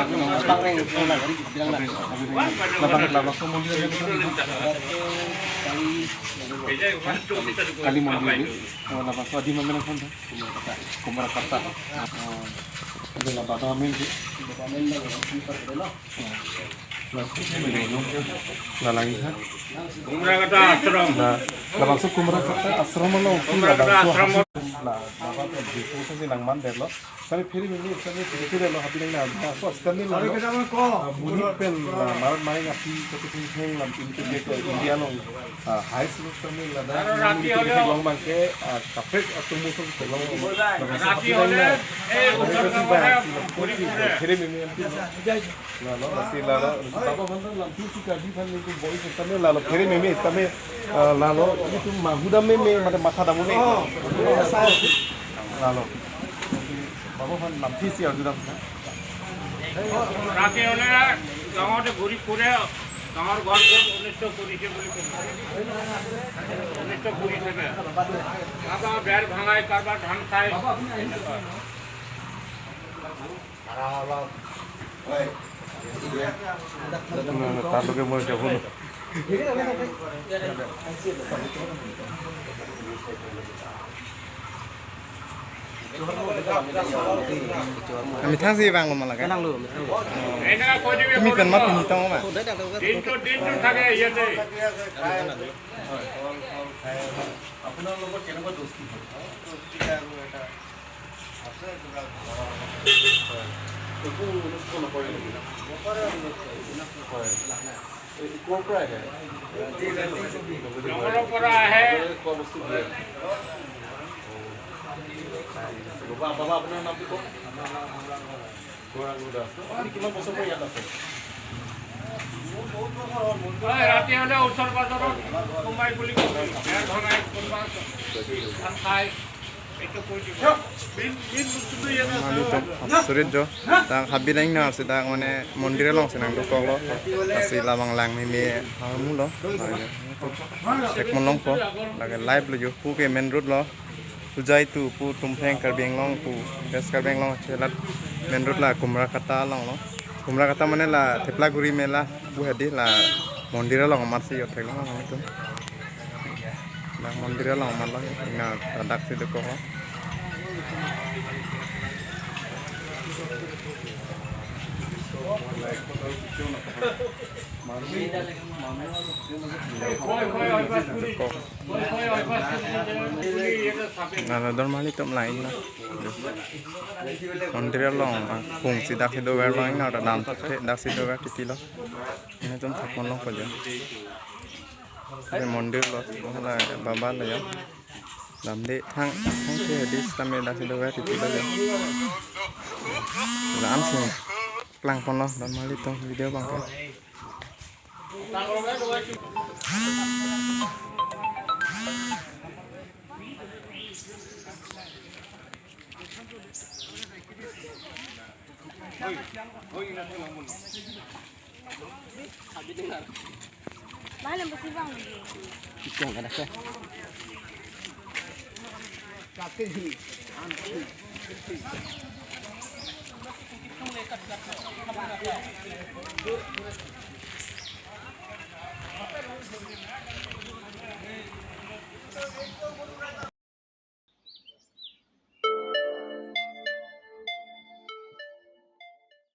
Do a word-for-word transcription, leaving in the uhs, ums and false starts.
Labang, labang, labang, labang, Kali Mandir. Oh, labangso adim amen aphan tha? Kumrakata. Oh, ada labang amen sih. Lalang ha. Kumrakata Ashram. La, labangso Kumrakata Ashram along. Kumrakata Ashram. La, labangso di poso si nangmandetlo. Sami phere meme, sami phere phere lo, happy lang na. So, Stanley lo. Ah, monit pen, ah, marat main api, satu sing heng lam, India lo. Ah, high school Stanley lo. Aro rati hole long bangke, ah, kaprek atum musuh long. Rati hole, eh, phere meme. Lalo, lasi lalo, baba aphan lam pisi kadi aphan ni tu boy system lalo, phere meme system, eh, lalo, itu mahuda meme, mate matha damu meme. Lalo. Baba aphan lam pisi arju dam. Rati hole, গাঁৱতে ঘূৰি ফুৰে, গাঁৱৰ ঘৰবোৰ অনিষ্ট কৰিছে বুলি কয়। অনিষ্ট কৰি থাকে। কাৰোবাৰ বেৰ ভাঙাই, কাৰোবাৰ ধান খায়। Taluke mo jabo. Methang si bang lo malah kan? Methang lo, methang lo. Tumi pen ma pini tong ma? দিনটো, দিনটো থাকে ইয়াতে। আপোনাৰ লগত কেনেকুৱা দোস্তি হ'ল? দোস্তি আৰু এটা আছে, কিবা ঘৰৰ হয়। একো অনিষ্ট নকৰে নেকি? নকৰে, অনিষ্ট। হয়। এই ক'ৰ পৰা আহে? জংঘলৰ পৰা আহে। খোৱা বস্তু দিয়ে? বাবা, বাবা, আপোনাৰ নামটো কওক। গৌৰাংগ দাস। আপুনি কিমান বছৰ পৰা ইয়াত আছে? হয়, ৰাতি হ'লে ওচৰ পাজৰত সোমাই বুলি কয়। বেৰ ভঙাই কোনোবা ধান খায়। এইটো কৰি দিব। মেইন, মেইন বস্তুটো ইয়াত আছে। Mali tum asurit jo. Dak habi nang na si dak mane mondir along si nangdukoklo. Lasi labang lang meme armu lo. Thekpon longpo. Lake live lo jo. Pu ke main road lo. Ujai tu pu Tumpheng Karbi Anglong pu, West Karbi Anglong chelat main road la Kumrakata along lo. Kumrakata mane la Theplaguri mela pu hadi la mondir along amat si yo theklong lo nelitum. La mondir along amat lo, ingna ladak si dukok lo. Dukok. Nana dormali tum lain na. Mondir along, ah, kung si dak si dover lo, ingna dak dam thek dak si dover titi lo. Nelitum thekpon longpo jo. Ke mondir lo, la baba lo jo. Damde thang, thang ke di sitame dak si dover titi lo jo. La an si klangpon lo, dormali tum video abangke.